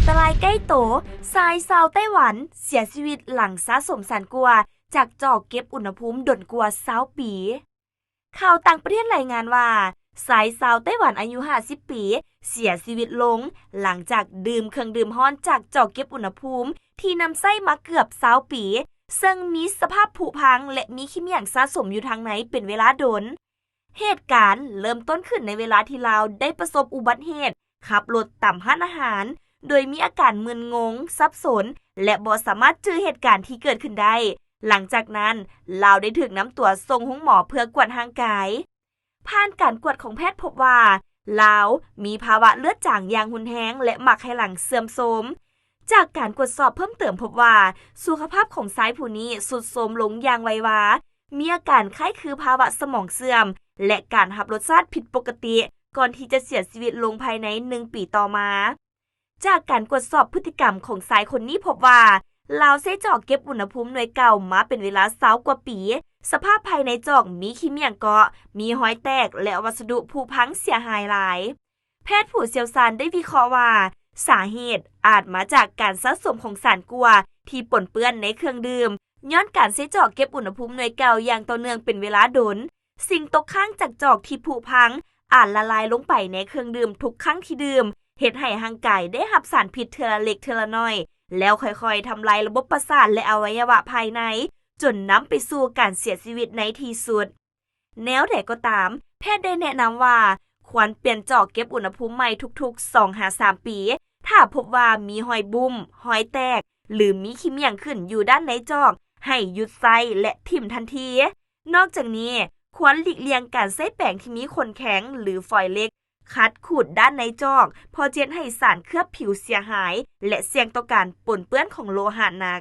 ຕະລາຍໃກ້ໂຕ, ຊາຍຊາວໄຕ້ຫວັນເສຍຊີວິດຫຼັງສະສົມສານກົວຈາກຈອກເກັບອຸນຫະພູມດົນກວ່າຊາວປີ. ຂ່າວຕ່າງປະເທດລາຍງານວ່າ ຊາຍຊາວໄຕ້ຫວັນອາຍຸຫ້າສິບປີເສຍຊີວິດລົງ ຫຼັງຈາກດື່ມເຄື່ອງດື່ມຮ້ອນຈາກຈອກເກັບອຸນຫະພູມທີ່ນຳໃຊ້ມາເກືອບຊາວປີ, ເຊິ່ງມີສະພາບຜຸພັງ ແລະ ມີຂີ້ໝ້ຽງສະສົມຢູ່ທາງໃນເປັນເວລາດົນ. ເຫດການເລີ່ມຕົ້ນຂຶ້ນໃນເວລາທີ່ລາວໄດ້ປະສົບອຸບັດເຫດຂັບລົດຕາມຮ້ານອາຫານ, ໂດຍມີອາການມຶນງົງ, ສັບສົນ ແລະ ບໍ່ສາມາດຈື່ເຫດການທີ່ເກີດຂຶ້ນໄດ້. ຫຼັງຈາກນັ້ນ, ລາວໄດ້ຖືກນຳຕົວສົ່ງໂຮງໝໍເພື່ອກວດຮ່າງກາຍ. ຜ່ານການກວດຂອງແພດພົບວ່າ ລາວມີພາວະເລືອດຈາງຢ່າງຮຸນແຮງ ແລະ ໝາກໄຂ່ຫຼັງເສື່ອມໂຊມ. ຈາກການກວດສອບເພີ່ມເຕີມພົບວ່າ ສຸຂະພາບຂອງຊາຍຜູ້ນີ້ຊຸດໂຊມລົງຢ່າງໄວວາ, ມີອາການຄ້າຍຄືພາວະສະໝອງເສື່ອມ ແລະ ການຮັບລົດຊາດຜິດປົກກະຕິ ກ່ອນທີ່ຈະເສຍຊີວິດລົງພາຍໃນໜຶ່ງປີຕໍ່ມາ. ຈາກການກວດສອບພຶດຕິກຳຂອງຊາຍຄົນນີ້ພົບວ່າ ລາວໃຊ້ຈອກເກັບອຸນຫະພູມໜ່ວຍເກົ່າມາເປັນເວລາຊາວກວ່າປີ. ສະພາບພາຍໃນຈອກມີຂີ້ໝ້ຽງເກາະ, ມີຮອຍແຕກ ແລະ ວັດສະດຸຜຸພັງເສຍຫາຍຫຼາຍ. ແພດຜູ້ຊ່ຽວຊານໄດ້ວິເຄາະວ່າ ສາເຫດອາດມາຈາກການສະສົມຂອງສານກົວທີ່ປົນເປື້ອນໃນເຄື່ອງດື່ມ, ຍ້ອນການໃຊ້ຈອກເກັບອຸນຫະພູມໜ່ວຍເກົ່າຢ່າງຕໍ່ເນື່ອງເປັນເວລາດົນ. ສິ່ງຕົກຄ້າງຈາກຈອກທີ່ຜຸພັງອາດລະລາຍລົງໄປໃນເຄື່ອງດື່ມທຸກຄັ້ງທີ່ດື່ມ, ເຮັດໃຫ້ຮ່າງກາຍໄດ້ຮັບສານພິດເທື່ອລະເລັກເທື່ອລະໜ້ອຍ, ແລ້ວຄ່ອຍໆທຳລາຍລະບົບປະສາດ ແລະ ອະໄວຍະວະພາຍໃນ, ຈົນນຳໄປສູ່ການເສຍຊີວິດໃນທີ່ສຸດ. ແນວໃດກໍຕາມ, ແພດໄດ້ແນະນຳວ່າ ຄວນປ່ຽນຈອກເກັບອຸນຫະພູມໃໝ່ທຸກໆສອງຫາສາມປີ. ຖ້າພົບວ່າມີຮອຍບຸ້ມ, ຮອຍແຕກ ຫຼື ມີຂີ້ໝ້ຽງຂຶ້ນຢູ່ດ້ານໃນຈອກ, ໃຫ້ຢຸດໃຊ້ ແລະ ຖິ້ມທັນທີ. ນອກຈາກນີ້, ຄວນຫຼີກລ່ຽງການໃຊ້ແປງທີ່ມີຂົນແຂງ ຫຼື ຝອຍເຫຼັກຂັດຂູດດ້ານໃນຈອກ, ເພາະຈະເຮັດໃຫ້ສານເຄືອບຜິວເສຍຫາຍ ແລະ ສ່ຽງຕໍ່ການປົນເປື້ອນຂອງໂລຫະໜັກ.